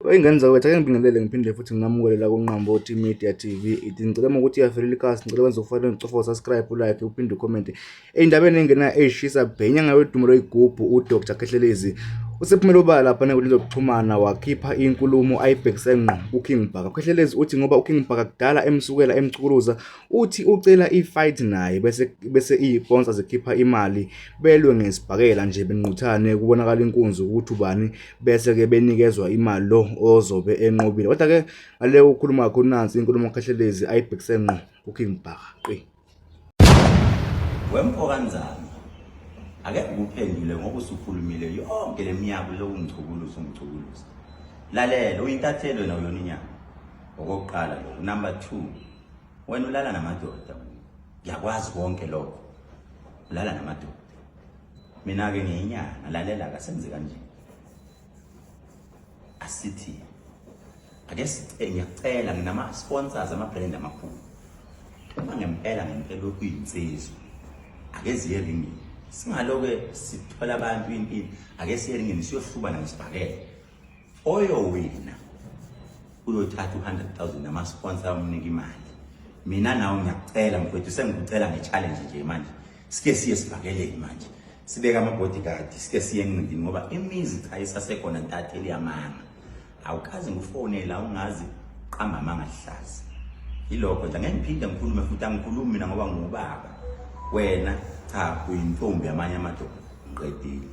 Wey'ngane zakwethu, ake ngibingelele ngiphinde futhi nginamukele la kuNqambothi Media TV. Ithi ngicela uma ukuthi iyavelela ikhasi, ngicela wenze okufanele ucofa u-subscribe, ulike, uphinde ucommente. Ey'ndabeni ey'ngena ey'shisa bhe, inyanga yodumo lwey'gubhu uDr Khehlelezi usephumele obala lapha enkundleni zokuxhumana wakhipha inkulumo ayibhekise ngqo kuKing Bhaka. UKhehlelezi uthi ngoba uKing Bhaka kudala emsukela emchukuluza, uthi ucela i-fight naye bese iy'ponsa zikhipha imali belwe ngesibhakela nje benquthane kubonakala inkunzi ukuthi ubani bese-ke benikezwa imali lo ozobe enqobile. Kodwa-ke ngale ukukhuluma kakhulu nansi inkulumo kaKhehlelezi ayibhekise ngqo kuKing Bhaka. Qi. Wemfokanzana ake ngikuphendule ngoba usukhulumile yonke le minyaka lokhu ngichukuluza ungichukuluza. Lalela uyintatheli wena uyona inyama. Okokuqala lokho. Number 2 wena ulala namadoda. Ngiyakwazi konke lokho. Ulala namadoda. Mina ke ngiyinyanga lalela kasenze kanje. Asithi ake sicele ngiyacela nginama sponsors ama brand amakhulu. Uma ngempela ngempela uyinsizwa ake ziye ringini. Singaloke sithola abantu impilo ake siye ringini siyohlubana ngesibhakela. Oyowina uyothatha u-100,000 nama-sponsor amnika imali. Mina nawe ngiyakucela mfowethu sengikucela nge-challenge nje manje. Sike siye sibhakeleni manje. Sibeke ama-bodyguard sike siye enqindini ngoba imizi cha isasekhona ntatheli yamanga. Awukaze ngikufonela ungazi qamba amanga lihlaza. Yilokho nje angeke ngiphinde ngikhulume futhi angikhulumi mina ngoba ngubaba. Wena cha uyintombi yamanye amadoda. Ngiqedile.